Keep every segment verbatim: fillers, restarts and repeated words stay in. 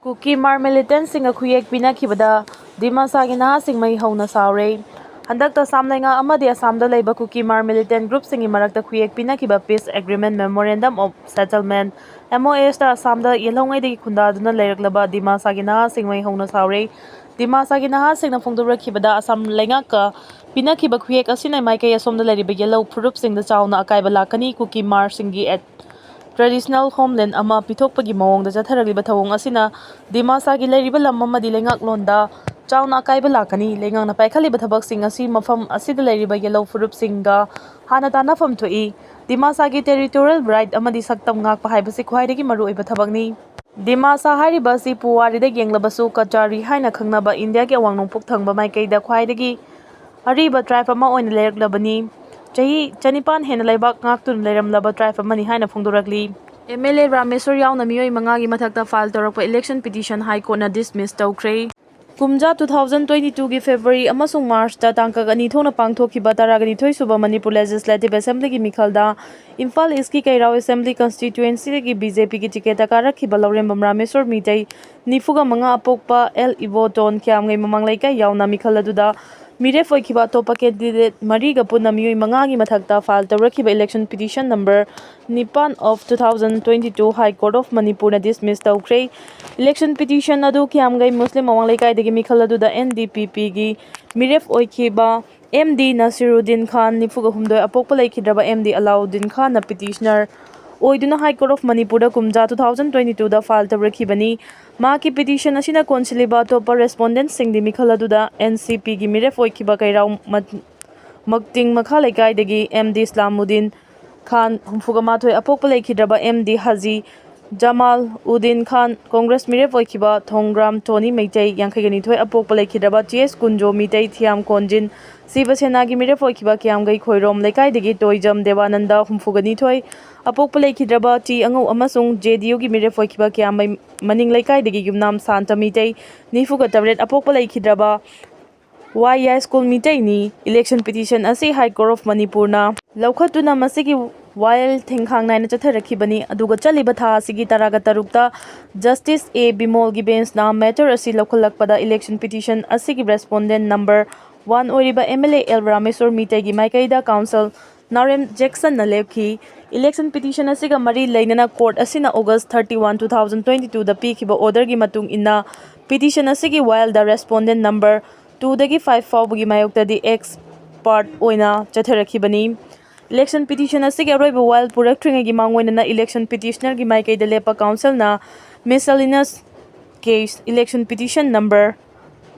ꯀꯨꯀꯤ ꯃꯥꯔ ꯃꯤꯂꯤꯇꯦꯟꯁꯤꯡꯒ ꯈꯨꯌꯦꯛ ꯄꯤꯅꯈꯤꯕꯗ ꯗꯤꯃꯥꯁꯥꯒꯤ ꯅꯍꯥꯁꯤꯡ ꯃꯩ ꯍꯧꯅ ꯁꯥꯎꯔꯦ꯫ ꯍꯟꯗꯛꯇ ꯑꯁꯥꯝ ꯂꯩꯉꯥꯛ ꯑꯃꯗꯤ ꯑꯁꯥꯝꯗ ꯂꯩꯕ ꯀꯨꯀꯤ ꯃꯥꯔ ꯃꯤꯂꯤꯇꯦꯟ ꯒ꯭ꯔꯨꯞꯁꯤꯡꯒꯤ ꯃꯔꯛꯇ ꯈꯨꯌꯦꯛ ꯄꯤꯅꯈꯤꯕ Peace Agreement Memorandum of Settlement, M O S ꯇ ꯑꯁꯥꯝꯗ ꯌꯦꯜꯍꯧꯉꯩꯗꯒꯤ ꯈꯨꯟꯗꯥꯗꯨꯅ ꯂꯩꯔꯛꯂꯕ ꯗꯤꯃꯥꯁꯥꯒꯤ ꯅꯍꯥꯁꯤꯡ ꯃꯩ ꯍꯧꯅ ꯁꯥꯎꯔꯦ꯫ ꯗꯤꯃꯥꯁꯥꯒꯤ ꯅꯍꯥꯁꯤꯡꯅ ꯐꯣꯡꯗꯣꯔꯛꯈꯤꯕꯗ ꯑꯁꯥꯝ ꯂꯩꯉꯥꯛꯀ ꯄꯤꯅꯈꯤꯕ ꯈꯨꯌꯦꯛ ꯑꯁꯤꯅ ꯃꯥꯏꯀꯩ ꯑꯁꯣꯝꯗ ꯂꯩꯔꯤꯕ ꯌꯦꯜꯍꯧ ꯐꯨꯔꯨꯞꯁꯤꯡꯗ ꯆꯥꯎꯅ ꯑꯀꯥꯏꯕ ꯂꯥꯛꯀꯅꯤ꯫ ꯀꯨꯀꯤ ꯃꯥꯔꯁꯤꯡꯒꯤ ꯑꯦꯠ-, traditional homeland ꯑꯃ ꯄꯤꯊꯣꯛꯄꯒꯤ ꯃꯑꯣꯡꯗ ꯆꯠꯊꯔꯛꯂꯤꯕ ꯊꯧꯑꯣꯡ ꯑꯁꯤꯅ ꯗꯤꯃꯥꯁꯥꯒꯤ ꯂꯩꯔꯤꯕ ꯂꯝ ꯑꯃꯗꯤ ꯂꯩꯉꯥꯛꯂꯣꯟꯗ ꯆꯥꯎꯅ ꯑꯀꯥꯏꯕ ꯂꯥꯛꯀꯅꯤ꯫ ꯂꯩꯉꯥꯛꯅ ꯄꯥꯏꯈꯠꯂꯤꯕ ꯊꯕꯛꯁꯤꯡ ꯑꯁꯤ ꯃꯐꯝ ꯑꯁꯤꯗ ꯂꯩꯔꯤꯕ ꯌꯦꯜꯍꯧ ꯐꯨꯔꯨꯞꯁꯤꯡꯒ ꯍꯥꯟꯅ ꯇꯥꯟꯅꯐꯝ ꯊꯣꯛꯏ꯫ ꯗꯤꯃꯥꯁꯥꯒꯤ territorial right ꯑꯃꯗꯤ ꯁꯛꯇꯝ ꯉꯥꯛꯄ ꯍꯥꯏꯕꯁꯤ ꯈ꯭ꯋꯥꯏꯗꯒꯤ ꯃꯔꯨꯑꯣꯏꯕ ꯊꯕꯛꯅꯤ꯫ ꯗꯤꯃꯥꯁꯥ ꯍꯥꯏꯔꯤꯕ ꯑꯁꯤ ꯄꯨꯋꯥꯔꯤꯗ ꯌꯦꯡꯂꯕꯁꯨ ꯀꯆꯥꯔꯤ ꯍꯥꯏꯅ ꯈꯪꯅꯕ ꯏꯟꯗꯤꯌꯥꯒꯤ ꯑꯋꯥꯡ ꯅꯣꯡꯄꯣꯛ ꯊꯪꯕ ꯃꯥꯏꯀꯩꯗ ꯈ꯭ꯋꯥꯏꯗꯒꯤ ꯑꯔꯤꯕ tribe ꯑꯃ ꯑꯣꯏꯅ ꯂꯩꯔꯛꯂꯕꯅꯤ꯫ ꯆꯍꯤ ꯆꯅꯤꯄꯥꯟ ꯍꯦꯟꯅ ꯂꯩꯕꯥꯛ ꯉꯥꯛꯇꯨꯅ ꯂꯩꯔꯝꯂꯕ tribe ꯑꯃꯅꯤ ꯍꯥꯏꯅ ꯐꯣꯡꯗꯣꯔꯛꯂꯤ꯫ M L A ꯔꯥꯃꯦꯁꯣꯔ ꯌꯥꯎꯅ ꯃꯤꯑꯣꯏ ꯃꯉꯥꯒꯤ ꯃꯊꯛꯇ file ꯇꯧꯔꯛꯄ election petition High Court ꯅ dismiss ꯇꯧꯈ꯭ꯔꯦ꯫ ꯀꯨꯝꯖꯥ two thousand twenty two ꯒꯤ February ꯑꯃꯁꯨꯡ March ꯇ ꯇꯥꯡꯀꯛ ꯑꯅꯤ ꯊꯣꯛꯅ ꯄꯥꯡꯊꯣꯛꯈꯤꯕ ꯇꯔꯥꯒ ꯅꯤꯊꯣꯏ ꯁꯨꯕ ꯃꯅꯤꯄꯨꯔ Legislative Assembly ꯒꯤ ꯃꯤꯈꯜꯗ ꯏꯝꯐꯥꯜ East ꯀꯤ ꯀꯩꯔꯥꯎ Assembly Constituency ꯗꯒꯤ B J P ꯒꯤ ticket ꯇ ꯀꯥꯔꯛꯈꯤꯕ ꯂꯧꯔꯦꯝꯕꯝ ꯔꯥꯃꯦꯁꯣꯔ ꯃꯤꯇꯩ ꯅꯤꯐꯨꯒ ꯃꯉꯥ ꯑꯄꯣꯛꯄ ꯑꯦꯜ ꯏꯕꯣꯇꯣꯟ ꯈ꯭ꯌꯥꯝꯒꯩ ꯃꯃꯥꯡ ꯂꯩꯀꯥꯏ ꯌꯥꯎꯅ ꯃꯤꯈꯜ ꯑꯗꯨꯗ ꯃꯤꯔꯦꯞ ꯑꯣꯏꯈꯤꯕ ꯑꯇꯣꯞꯄ candidate ꯃꯔꯤꯒ ꯄꯨꯟꯅ ꯃꯤꯑꯣꯏ ꯃꯉꯥꯒꯤ ꯃꯊꯛꯇ file ꯇꯧꯔꯛꯈꯤꯕ election petition number ꯅꯤꯄꯥꯟ of two thousand twenty two High Court of ꯃꯅꯤꯄꯨꯔꯅ dismiss ꯇꯧꯈ꯭ꯔꯦ꯫ Election petition ꯑꯗꯨ ꯈ꯭ꯌꯥꯝꯒꯩ ꯃꯨꯁꯂꯤꯝ ꯑꯋꯥꯡ ꯂꯩꯀꯥꯏꯗꯒꯤ ꯃꯤꯈꯜ ꯑꯗꯨꯗ N D P P ꯒꯤ ꯃꯤꯔꯦꯞ ꯑꯣꯏꯈꯤꯕ M D ꯅꯁꯤꯔꯨꯗꯤꯟ ꯈꯥꯟ, ꯅꯤꯐꯨꯒ ꯍꯨꯝꯗꯣꯏ ꯑꯄꯣꯛꯄ ꯂꯩꯈꯤꯗ꯭ꯔꯕ M D ꯑꯂꯥꯎꯗꯤꯟ ꯈꯥꯟꯅ petitioner ꯑꯣꯏꯗꯨꯅ High Court of ꯃꯅꯤꯄꯨꯔꯗ ꯀꯨꯝꯖꯥ two thousand twenty two ꯗ file ꯇꯧꯔꯛꯈꯤꯕꯅꯤ꯫ ꯃꯍꯥꯛꯀꯤ petition ꯑꯁꯤꯅ ꯀꯣꯟꯁꯤꯜꯂꯤꯕ ꯑꯇꯣꯞꯄ respondent ꯁꯤꯡꯗꯤ ꯃꯤꯈꯜ ꯑꯗꯨꯗ N C P ꯒꯤ ꯃꯤꯔꯦꯞ ꯑꯣꯏꯈꯤꯕ ꯀꯩꯔꯥꯎ ꯃ-, ꯃꯛꯇꯤꯡ ꯃꯈꯥ ꯂꯩꯀꯥꯏꯗꯒꯤ M D ꯏꯁꯂꯥꯃꯨꯗꯤꯟ ꯈꯥꯟ, ꯍꯨꯝꯐꯨꯒ ꯃꯥꯊꯣꯏ ꯑꯄꯣꯛꯄ ꯂꯩꯈꯤꯗ꯭ꯔꯕ M D ꯍꯥꯖꯤ ꯖꯃꯥꯜ ꯎꯗꯤꯟ ꯈꯥꯟ, ꯀꯣꯡꯒ꯭ꯔꯦꯁ ꯃꯤꯔꯦꯞ ꯑꯣꯏꯈꯤꯕ ꯊꯣꯡꯒ꯭ꯔꯥꯝ ꯇꯣꯅꯤ ꯃꯩꯇꯩ, ꯌꯥꯡꯈꯩꯒ ꯅꯤꯊꯣꯏ ꯑꯄꯣꯛꯄ ꯂꯩꯈꯤꯗ꯭ꯔꯕ T S ꯀꯨꯟꯖꯣ ꯃꯤꯇꯩ, ꯊꯤꯌꯥꯝ ꯀꯣꯟꯖꯤꯟ, ꯁꯤꯕ ꯁꯦꯅꯥꯒꯤ ꯃꯤꯔꯦꯞ ꯑꯣꯏꯈꯤꯕ ꯀꯤꯌꯥꯝꯒꯩ ꯈꯣꯏꯔꯣꯝ ꯂꯩꯀꯥꯏꯗꯒꯤ ꯇꯣꯏꯖꯝ ꯗꯦꯕꯥꯅꯟꯗ, ꯍꯨꯝꯐꯨꯒ ꯅꯤꯊꯣꯏ ꯑꯄꯣꯛꯄ ꯂꯩꯈꯤꯗ꯭ꯔꯕ T ꯑꯉꯧ ꯑꯃꯁꯨꯡ J D U ꯒꯤ ꯃꯤꯔꯦꯞ ꯑꯣꯏꯈꯤꯕ ꯀꯤꯌꯥꯝꯕꯩ ꯃꯅꯤꯡ ꯂꯩꯀꯥꯏꯗꯒꯤ ꯌꯨꯝꯅꯥꯝ ꯁꯥꯟꯇ ꯃꯤꯇꯩ, ꯅꯤꯐꯨꯒ ꯇꯔꯦꯠ ꯑꯄꯣꯛꯄ ꯂꯩꯈꯤꯗ꯭ꯔꯕ ꯋꯥꯏ ꯌꯥꯏꯁ꯭ꯀꯨꯜ ꯃꯤꯇꯩꯅꯤ꯫ Election petition ꯑꯁꯤ High Court of ꯃꯅꯤꯄꯨꯔꯅ ꯂꯧꯈꯠꯇꯨꯅ ꯃꯁꯤꯒꯤ ꯋꯥꯌꯦꯜ ꯊꯦꯡꯈꯥꯡ ꯅꯥꯏꯅ ꯆꯠꯊꯔꯛꯈꯤꯕꯅꯤ꯫ ꯑꯗꯨꯒ ꯆꯠꯂꯤꯕ ꯊꯥ ꯑꯁꯤꯒꯤ ꯇꯔꯥꯒ ꯇꯔꯨꯛꯇ Justice A ꯕꯤꯃꯣꯜꯒꯤ ꯕꯦꯟꯁꯅ matter ꯑꯁꯤ ꯂꯧꯈꯠꯂꯛꯄꯗ election petition ꯑꯁꯤꯒꯤ respondent number one ꯑꯣꯏꯔꯤꯕ M L A L Rameshwor ꯃꯤꯇꯩꯒꯤ ꯃꯥꯏꯀꯩꯗ counsel ꯅꯥꯎꯔꯦꯝ ꯖꯦꯛꯁꯟꯅ ꯂꯦꯞꯈꯤ꯫ Election petition ꯑꯁꯤꯒ ꯃꯔꯤ ꯂꯩꯅꯅ court ꯑꯁꯤꯅ August thirty one, two thousand twenty twoꯗ ꯄꯤꯈꯤꯕ orderꯒꯤ ꯃꯇꯨꯡ ꯏꯟꯅ petition ꯑꯁꯤꯒꯤ ꯋꯥꯌꯦꯜꯗ respondent number twoꯗꯒꯤ five ꯐꯥꯎꯕꯒꯤ ꯃꯥꯌꯣꯛꯇꯗꯤ ex parte ꯑꯣꯏꯅ ꯆꯠꯊꯔꯛꯈꯤꯕꯅꯤ꯫ Election petition ꯑꯁꯤꯒꯤ ꯑꯔꯣꯏꯕ ꯋꯥꯌꯦꯜ ꯄꯨꯔꯛꯇ꯭ꯔꯤꯉꯩꯒꯤ ꯃꯥꯡꯑꯣꯏꯅꯅ election petitionerꯒꯤ ꯃꯥꯏꯀꯩꯗ ꯂꯦꯞꯄ counselꯅ miscellaneous case election petition number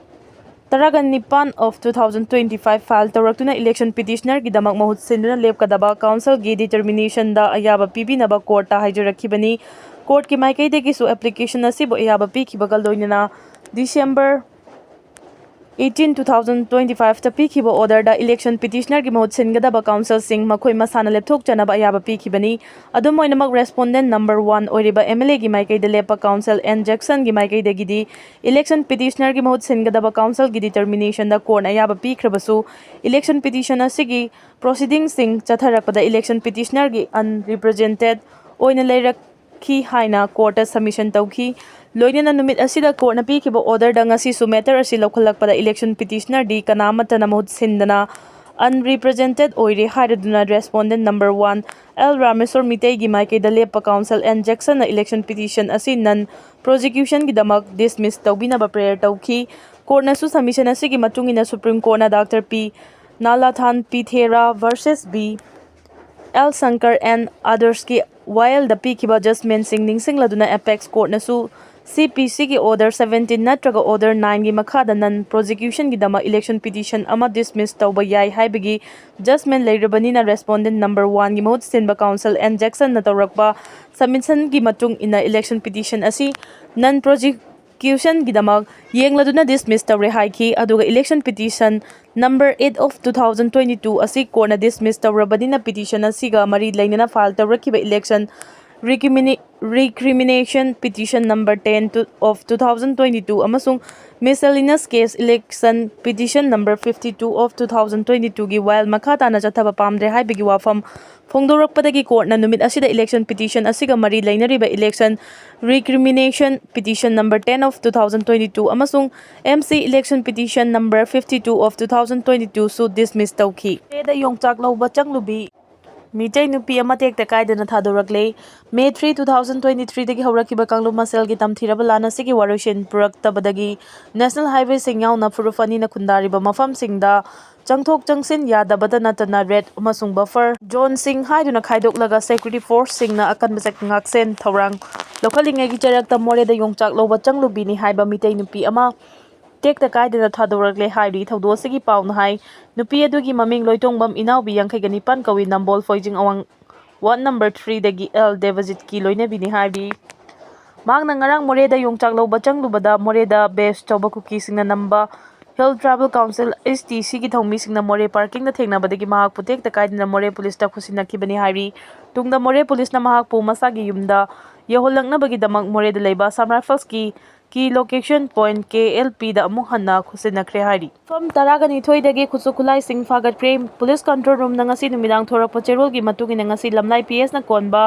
ꯇꯔꯥꯒ ꯅꯤꯄꯥꯟ of two thousand twenty five file ꯇꯧꯔꯛꯇꯨꯅ election petitionerꯒꯤꯗꯃꯛ ꯃꯍꯨꯠ ꯁꯤꯟꯗꯨꯅ ꯂꯦꯞꯀꯗꯕ counselꯒꯤ determinationꯗ ꯑꯌꯥꯕ ꯄꯤꯕꯤꯅꯕ courtꯇ ꯍꯥꯏꯖꯔꯛꯈꯤꯕꯅꯤ꯫ Courtꯀꯤ ꯃꯥꯏꯀꯩꯗꯒꯤꯁꯨ application ꯑꯁꯤꯕꯨ ꯑꯌꯥꯕ ꯄꯤꯈꯤꯕꯒ ꯂꯣꯏꯅꯅ December eighteen, two thousand twenty fiveꯇ ꯄꯤꯈꯤꯕ orderꯗ election petitionerꯒꯤ ꯃꯍꯨꯠ ꯁꯤꯟꯒꯗꯕ counselꯁꯤꯡ ꯃꯈꯣꯏ ꯃꯁꯥꯅ ꯂꯦꯞꯊꯣꯛꯆꯅꯕ ꯑꯌꯥꯕ ꯄꯤꯈꯤꯕꯅꯤ꯫ ꯑꯗꯨꯝ ꯑꯣꯏꯅꯃꯛ, respondent number one ꯑꯣꯏꯔꯤꯕ M L Aꯒꯤ ꯃꯥꯏꯀꯩꯗ ꯂꯦꯞꯄ counsel N ꯖꯦꯛꯁꯟꯒꯤ ꯃꯥꯏꯀꯩꯗꯒꯤꯗꯤ election petitionerꯒꯤ ꯃꯍꯨꯠ ꯁꯤꯟꯒꯗꯕ counselꯒꯤ determinationꯗ courtꯅ ꯑꯌꯥꯕ ꯄꯤꯈ꯭ꯔꯕꯁꯨ, election petition ꯑꯁꯤꯒꯤ proceedingꯁꯤꯡ ꯆꯠꯊꯔꯛꯄꯗ election petitionerꯒꯤ unrepresented ꯑꯣꯏꯅ ꯂꯩꯔꯛ ꯈꯤ ꯍꯥꯏꯅ courtꯇ submission ꯇꯧꯈꯤ꯫ ꯂꯣꯏꯅꯅ ꯅꯨꯃꯤꯠ ꯑꯁꯤꯗ courtꯅ ꯄꯤꯈꯤꯕ orderꯗ ꯉꯁꯤꯁꯨ matter ꯑꯁꯤ ꯂꯧꯈꯠꯂꯛꯄꯗ election petitionerꯗꯤ ꯀꯅꯥ ꯑꯃꯠꯇꯅ ꯃꯍꯨꯠ ꯁꯤꯟꯗꯅ unrepresented ꯑꯣꯏꯔꯦ ꯍꯥꯏꯔꯗꯨꯅ respondent number one L Rameshwor ꯃꯤꯇꯩꯒꯤ ꯃꯥꯏꯀꯩꯗ ꯂꯦꯞꯄ counsel N ꯖꯦꯛꯁꯟꯅ election petition ꯑꯁꯤ non prosecutionꯒꯤꯗꯃꯛ dismiss ꯇꯧꯕꯤꯅꯕ prayer ꯇꯧꯈꯤ꯫ Courtꯅꯁꯨ submission ꯑꯁꯤꯒꯤ ꯃꯇꯨꯡ ꯏꯟꯅ Supreme Courtꯅ Doctor P ꯅꯥꯂꯥꯊꯥꯟ ꯄꯤꯊꯦꯔꯥ versus B L Shankar and othersꯀꯤ ꯋꯥꯌꯦꯜꯗ ꯄꯤꯈꯤꯕ judgmentꯁꯤꯡ ꯅꯤꯡꯁꯤꯡꯂꯗꯨꯅ apex courtꯅꯁꯨ C P Cꯒꯤ order seventeen ꯅꯠꯇ꯭ꯔꯒ order nineꯒꯤ ꯃꯈꯥꯗ non prosecutionꯒꯤꯗꯃꯛ election petition ꯑꯃ dismiss ꯇꯧꯕ ꯌꯥꯏ ꯍꯥꯏꯕꯒꯤ judgment ꯂꯩꯔꯕꯅꯤꯅ respondent number oneꯒꯤ ꯃꯍꯨꯠ ꯁꯤꯟꯕ counsel N ꯖꯦꯛꯁꯟꯅ ꯇꯧꯔꯛꯄ submissionꯒꯤ ꯃꯇꯨꯡ ꯏꯟꯅ election petition ꯑꯁꯤ non prosecutionꯒꯤꯗꯃꯛ ꯌꯦꯡꯂꯗꯨꯅ dismiss ꯇꯧꯔꯦ ꯍꯥꯏꯈꯤ꯫ ꯑꯗꯨꯒ election petition number eight of two thousand twenty two ꯑꯁꯤ courtꯅ dismiss ꯇꯧꯔꯕꯅꯤꯅ petition ꯑꯁꯤꯒ ꯃꯔꯤ ꯂꯩꯅꯅ file ꯇꯧꯔꯛꯈꯤꯕ election recommendations Recrimination Petition Number ten of two thousand twenty-two ꯑꯃꯁꯨꯡ Miscellaneous Case Election Petition Number fifty-two of two thousand twenty-two ꯒꯤ while ꯃꯈꯥ ꯇꯥꯅ ꯆꯠꯊꯕ ꯄꯥꯝꯗ꯭ꯔꯦ ꯍꯥꯏꯕꯒꯤ ꯋꯥꯐꯝ ꯐꯣꯡꯗꯣꯔꯛꯄꯗꯒꯤ court ꯅ ꯅꯨꯃꯤꯠ ꯑꯁꯤꯗ election petition ꯑꯁꯤꯒ ꯃꯔꯤ ꯂꯩꯅꯔꯤꯕ election recrimination petition number ten of two thousand twenty-two ꯑꯃꯁꯨꯡ M C election petition number fifty-two of two thousand twenty-two ꯁꯨ dismiss ꯇꯧꯈꯤ꯫ ꯃꯣꯔꯦꯗ ꯌꯣꯡꯆꯥꯛ ꯂꯧꯕ ꯆꯪꯂꯨꯕꯤ ꯃꯤꯇꯩ ꯅꯨꯄꯤ ꯑꯃ ꯇꯦꯛꯇ ꯀꯥꯏꯗꯅ ꯊꯥꯗꯣꯔꯛꯂꯦ꯫ May three, two thousand twenty-three ꯗꯒꯤ ꯍꯧꯔꯛꯈꯤꯕ ꯀꯥꯡꯂꯨꯞ ꯃꯁꯦꯜꯒꯤ ꯇꯝꯊꯤꯔꯕ ꯂꯥꯟ ꯑꯁꯤꯒꯤ ꯋꯥꯔꯣꯏꯁꯤꯟ ꯄꯨꯔꯛꯇꯕꯗꯒꯤ national highway ꯁꯤꯡ ꯌꯥꯎꯅ ꯐꯨꯔꯨꯞ ꯑꯅꯤꯅ ꯈꯨꯟꯗꯥꯔꯤꯕ ꯃꯐꯝꯁꯤꯡꯗ ꯆꯪꯊꯣꯛ ꯆꯪꯁꯤꯟ ꯌꯥꯗꯕꯗ ꯅꯠꯇꯅ red ꯑꯃꯁꯨꯡ buffer zone ꯁꯤꯡ ꯍꯥꯏꯗꯨꯅ ꯈꯥꯏꯗꯣꯛꯂꯒ security force ꯁꯤꯡꯅ ꯑꯀꯟꯕ ꯆꯩ-, ꯉꯥꯛꯁꯦꯟ ꯊꯧꯔꯥꯡ ꯂꯧꯈꯠꯂꯤꯉꯩꯒꯤ ꯆꯔꯛꯇ ꯃꯣꯔꯦꯗ ꯌꯣꯡꯆꯥꯛ ꯂꯧꯕ ꯆꯪꯂꯨꯕꯤꯅꯤ ꯍꯥꯏꯕ ꯃꯤꯇꯩ ꯅꯨꯄꯤ ꯑꯃ ꯇꯦꯛꯇ ꯀꯥꯏꯗꯅ ꯊꯥꯗꯣꯔꯛꯂꯦ ꯍꯥꯏꯔꯤ꯫ ꯊꯧꯗꯣꯛ ꯑꯁꯤꯒꯤ ꯄꯥꯎꯅ ꯍꯥꯏ, ꯅꯨꯄꯤ ꯑꯗꯨꯒꯤ ꯃꯃꯤꯡ ꯂꯣꯏꯇꯣꯡꯕꯝ ꯏꯅꯥꯎꯕꯤ ꯌꯥꯡꯈꯩꯒ ꯅꯤꯄꯥꯟ ꯀꯧꯏ, ꯅꯝꯕꯣꯜ ꯐꯣꯏꯖꯤꯡ ꯑꯋꯥꯡ ward number three ꯗꯒꯤ ꯑꯦꯜ ꯗꯦꯕꯖꯤꯠꯀꯤ ꯂꯣꯏꯅꯕꯤꯅꯤ ꯍꯥꯏꯔꯤ꯫ ꯃꯍꯥꯛꯅ ꯉꯔꯥꯡ ꯃꯣꯔꯦꯗ ꯌꯣꯡꯆꯥꯛ ꯂꯧꯕ ꯆꯪꯂꯨꯕꯗ ꯃꯣꯔꯦꯗ base ꯇꯧꯕ ꯀꯨꯀꯤꯁꯤꯡꯅ ꯅꯝꯕ Hill Tribal Council, H T C ꯒꯤ ꯊꯧꯃꯤꯁꯤꯡꯅ ꯃꯣꯔꯦ parking ꯗ ꯊꯦꯡꯅꯕꯗꯒꯤ ꯃꯍꯥꯛꯄꯨ ꯇꯦꯛꯇ ꯀꯥꯏꯗꯅ ꯃꯣꯔꯦ police ꯇ ꯈꯨꯠꯁꯤꯟꯅꯈꯤꯕꯅꯤ ꯍꯥꯏꯔꯤ꯫ ꯇꯨꯡꯗ ꯃꯣꯔꯦ police ꯅ ꯃꯍꯥꯛꯄꯨ ꯃꯁꯥꯒꯤ ꯌꯨꯝꯗ ꯌꯧꯍꯜꯂꯛꯅꯕꯒꯤꯗꯃꯛ ꯃꯣꯔꯦꯗ ꯂꯩꯕ Assam Rifles ꯀꯤ key location point K L P ꯗ ꯑꯃꯨꯛ ꯍꯟꯅ ꯈꯨꯠꯁꯤꯟꯅꯈ꯭ꯔꯦ ꯍꯥꯏꯔꯤ꯫ ꯃꯐꯝ ꯇꯔꯥꯒ ꯅꯤꯊꯣꯏꯗꯒꯤ ꯈꯨꯠꯁꯨ ꯈꯨꯠꯂꯥꯏꯁꯤꯡ ꯐꯥꯒꯠꯈ꯭ꯔꯦ꯫ Police control room ꯅ ꯉꯁꯤ ꯅꯨꯃꯤꯗꯥꯡ ꯊꯣꯔꯛꯄ ꯆꯦꯔꯣꯜꯒꯤ ꯃꯇꯨꯡ ꯏꯟꯅ ꯉꯁꯤ ꯂꯝꯂꯥꯏ P S ꯅ ꯀꯣꯟꯕ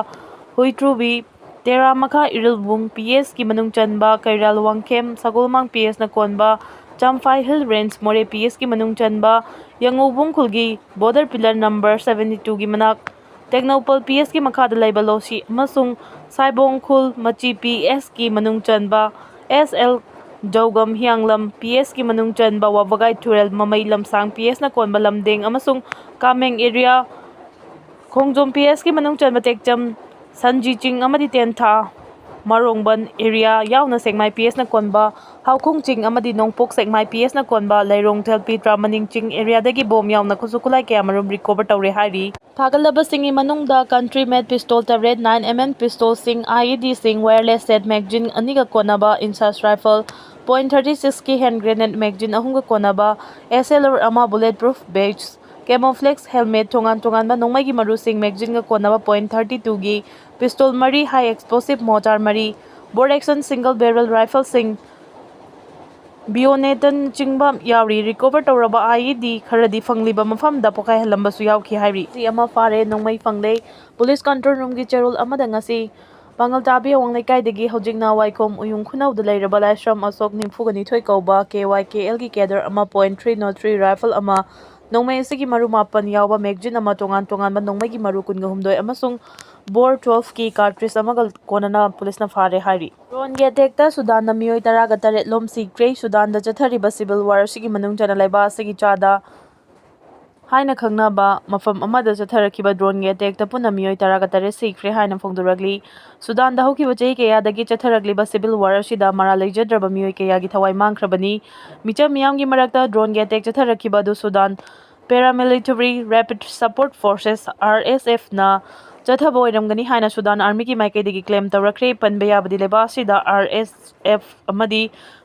ꯍꯨꯏꯇ꯭ꯔꯨꯕꯤ, ꯇꯦꯔꯥꯃꯈꯥ ꯏꯔꯤꯜꯕꯨꯡ P S ꯀꯤ ꯃꯅꯨꯡ ꯆꯟꯕ ꯀꯩꯔꯥꯜ ꯋꯥꯡꯈꯦꯝ, ꯁꯒꯣꯜꯃꯥꯡ P S ꯅ ꯀꯣꯟꯕ ꯆꯝꯐꯥꯏ Hill Range ꯃꯣꯔꯦ P S ꯀꯤ ꯃꯅꯨꯡ ꯆꯟꯕ ꯌꯥꯉꯧꯕꯨꯡ ꯈꯨꯜꯒꯤ border pillar number seventy two ꯒꯤ ꯃꯅꯥꯛ ꯇꯦꯡꯅꯧꯄꯜ P S ꯀꯤ ꯃꯈꯥꯗ ꯂꯩꯕ ꯂꯧꯁꯤ ꯑꯃꯁꯨꯡ ꯁꯥꯏꯕꯣꯡ ꯈꯨꯜ ꯃꯆꯤ P S ꯀꯤ ꯃꯅꯨꯡ ꯆꯟꯕ S L ꯖꯧꯒꯝ ꯍꯤꯌꯥꯡꯂꯝ P S ꯀꯤ ꯃꯅꯨꯡ ꯆꯟꯕ ꯋꯥꯕꯒꯥꯏ ꯇꯨꯔꯦꯜ ꯃꯃꯩ ꯂꯝꯁꯥꯡ P S ꯅ ꯀꯣꯟꯕ ꯂꯝꯗꯦꯡ ꯑꯃꯁꯨꯡ ꯀꯥꯃꯦꯡ area ꯈꯣꯡꯖꯣꯝ P S ꯀꯤ ꯃꯅꯨꯡ ꯆꯟꯕ ꯇꯦꯛꯆꯝ, ꯁꯟꯖꯤ ꯆꯤꯡ ꯑꯃꯗꯤ ꯇꯦꯟꯊꯥ ꯃꯔꯣꯡꯕꯟ area ꯌꯥꯎꯅ ꯁꯦꯛꯃꯥꯏ P S ꯅ ꯀꯣꯟꯕ ꯍꯥꯎꯈꯣꯡ ꯆꯤꯡ ꯑꯃꯗꯤ ꯅꯣꯡꯄꯣꯛ ꯁꯦꯛꯃꯥꯏ P S ꯅ ꯀꯣꯟꯕ ꯂꯩꯔꯣꯡ ꯊꯦꯜꯄꯤ ꯇ꯭ꯔꯥꯃꯅꯤꯡ ꯆꯤꯡ area ꯗꯒꯤ ꯕꯣꯝ ꯌꯥꯎꯅ ꯈꯨꯠꯁꯨ ꯈꯨꯠꯂꯥꯏ ꯀꯌꯥ ꯃꯔꯨꯝ recover ꯇꯧꯔꯦ ꯍꯥꯏꯔꯤ꯫ ꯐꯥꯒꯠꯂꯕꯁꯤꯡꯒꯤ ꯃꯅꯨꯡꯗ country made pistol ꯇꯔꯦꯠ, nine M M pistol ꯁꯤꯡ, I E D ꯁꯤꯡ, wireless set magazine ꯑꯅꯤꯒ ꯀꯣꯟꯅꯕ INSAS rifle, point thirty six ꯀꯤ hand grenade magazine ꯑꯍꯨꯝꯒ ꯀꯣꯟꯅꯕ S L R ꯑꯃ, bullet proof vest, camouflage helmet, ꯇꯣꯉꯥꯟ ꯇꯣꯉꯥꯟꯕ ꯅꯣꯡꯃꯩꯒꯤ ꯃꯔꯨꯁꯤꯡ, magazineꯒ ꯀꯣꯟꯅꯕ point thirty twoꯒꯤ pistol ꯃꯔꯤ, high explosive mortar ꯃꯔꯤ, bolt action single barrel rifleꯁꯤꯡ, bayonet ꯆꯤꯡꯕ ꯌꯥꯎꯔꯤ꯫ Recover ꯇꯧꯔꯕ I E D ꯈꯔꯗꯤ ꯐꯪꯂꯤꯕ ꯃꯐꯝꯗ ꯄꯣꯈꯥꯏꯍꯜꯂꯝꯕꯁꯨ ꯌꯥꯎꯈꯤ ꯍꯥꯏꯔꯤ꯫ ꯁꯤ ꯑꯃ ꯐꯥꯔꯦ, ꯅꯣꯡꯃꯩ ꯐꯪꯂꯦ꯫ Police control roomꯒꯤ ꯆꯦꯔꯣꯜ ꯑꯃꯗ ꯉꯁꯤ ꯄꯥꯉꯜ ꯇꯥꯕꯤ ꯑꯋꯥꯡ ꯂꯩꯀꯥꯏꯗꯒꯤ ꯍꯧꯖꯤꯛꯅ ꯋꯥꯏꯈꯣꯝ ꯎꯌꯨꯡ ꯈꯨꯅꯧꯗ ꯂꯩꯔꯕ ꯂꯥꯏꯁ꯭ꯔꯝ ꯑꯁꯣꯛ ꯅꯤꯐꯨꯒ ꯅꯤꯊꯣꯏ ꯀꯧꯕ K Y K Lꯒꯤ cadre ꯑꯃ point three zero three rifle ꯑꯃ, ꯅꯣꯡꯃꯩ ꯑꯁꯤꯒꯤ ꯃꯔꯨ ꯃꯥꯄꯟ ꯌꯥꯎꯕ magazine ꯑꯃ, ꯇꯣꯉꯥꯟ ꯇꯣꯉꯥꯟꯕ ꯅꯣꯡꯃꯩꯒꯤ ꯃꯔꯨ ꯀꯨꯟꯒ ꯍꯨꯝꯗꯣꯏ ꯑꯃꯁꯨꯡ bore twelveꯀꯤ cartridge ꯑꯃꯒ ꯀꯣꯟꯅꯅ ꯄꯨꯂꯤꯁꯅ ꯐꯥꯔꯦ ꯍꯥꯏꯔꯤ꯫ Droneꯒꯤ attackꯇ ꯁꯨꯗꯥꯟꯗ ꯃꯤꯑꯣꯏ ꯇꯔꯥꯒ ꯇꯔꯦꯠ ꯂꯣꯝ ꯁꯤꯈ꯭ꯔꯦ꯫ ꯁꯨꯗꯥꯟꯗ ꯆꯠꯊꯔꯤꯕ civil war ꯑꯁꯤꯒꯤ ꯃꯅꯨꯡ ꯆꯟꯅ ꯂꯩꯕꯥꯛ ꯑꯁꯤꯒꯤ ꯆꯥꯗ ꯍꯥꯏꯅ ꯈꯪꯅꯕ ꯃꯐꯝ ꯑꯃꯗ ꯆꯠꯊꯔꯛꯈꯤꯕ droneꯒꯤ attackꯇ ꯄꯨꯟꯅ ꯃꯤꯑꯣꯏ ꯇꯔꯥꯒ ꯇꯔꯦꯠ ꯁꯤꯈ꯭ꯔꯦ ꯍꯥꯏꯅ ꯐꯣꯡꯗꯣꯔꯛꯂꯤ꯫ ꯁꯨꯗꯥꯟꯗ ꯍꯧꯈꯤꯕ ꯆꯍꯤ ꯀꯌꯥꯗꯒꯤ ꯆꯠꯊꯔꯛꯂꯤꯕ civil war ꯑꯁꯤꯗ ꯃꯔꯥꯜ ꯂꯩꯖꯗ꯭ꯔꯕ ꯃꯤꯑꯣꯏ ꯀꯌꯥꯒꯤ ꯊꯋꯥꯏ ꯃꯥꯡꯈ꯭ꯔꯕꯅꯤ꯫ ꯃꯤꯆꯝ ꯃꯤꯌꯥꯝꯒꯤ ꯃꯔꯛꯇ droneꯒꯤ attack ꯆꯠꯊꯔꯛꯈꯤꯕ ꯑꯗꯨ Sudan Paramilitary Rapid Support Forces, R S Fꯅ ꯆꯠꯊꯕ ꯑꯣꯏꯔꯝꯒꯅꯤ ꯍꯥꯏꯅ ꯁꯨꯗꯥꯟ armyꯒꯤ ꯃꯥꯏꯀꯩꯗꯒꯤ claim ꯇꯧꯔꯛꯈ꯭ꯔꯦ꯫ ꯄꯟꯕ ꯌꯥꯕꯗꯤ ꯂꯩꯕꯥꯛ ꯑꯁꯤꯗ R S F ꯑꯃꯗꯤ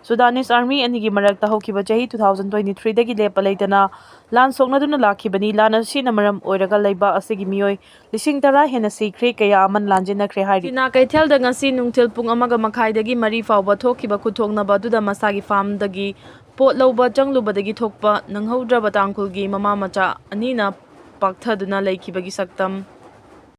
Sudanese army ꯑꯅꯤꯒꯤ ꯃꯔꯛꯇ ꯍꯧꯈꯤꯕ ꯆꯍꯤ two thousand twenty threeꯗꯒꯤ ꯂꯦꯞꯄ ꯂꯩꯇꯅ ꯂꯥꯟ ꯁꯣꯛꯅꯗꯨꯅ ꯂꯥꯛꯈꯤꯕꯅꯤ꯫ ꯂꯥꯟ ꯑꯁꯤꯅ ꯃꯔꯝ ꯑꯣꯏꯔꯒ ꯂꯩꯕꯥꯛ ꯑꯁꯤꯒꯤ ꯃꯤꯑꯣꯏ ꯂꯤꯁꯤꯡ ꯇꯔꯥ ꯍꯦꯟꯅ ꯁꯤꯈ꯭ꯔꯦ, ꯀꯌꯥ ꯑꯃꯅ ꯂꯥꯟꯖꯦꯟꯅꯈ꯭ꯔꯦ ꯍꯥꯏꯔꯤ꯫ ꯁꯤꯅꯥ ꯀꯩꯊꯦꯜꯗ ꯉꯁꯤ ꯅꯨꯡꯊꯤꯜ ꯄꯨꯡ ꯑꯃꯒ ꯃꯈꯥꯏꯗꯒꯤ ꯃꯔꯤ ꯐꯥꯎꯕ ꯊꯣꯛꯈꯤꯕ ꯈꯨꯠꯊꯣꯛꯅꯕ ꯑꯗꯨꯗ ꯃꯁꯥꯒꯤ farmꯗꯒꯤ ꯄꯣꯠ ꯂꯧꯕ ꯆꯪꯂꯨꯕꯗꯒꯤ ꯊꯣꯛꯄ ꯅꯪꯍꯧꯗ꯭ꯔꯕ ꯇꯥꯡꯈꯨꯜꯒꯤ ꯃꯃꯥ ꯃꯆꯥ ꯑꯅꯤꯅ ꯄꯥꯛꯊꯗꯨꯅ ꯂꯩꯈꯤꯕꯒꯤ ꯁꯛꯇꯝ꯫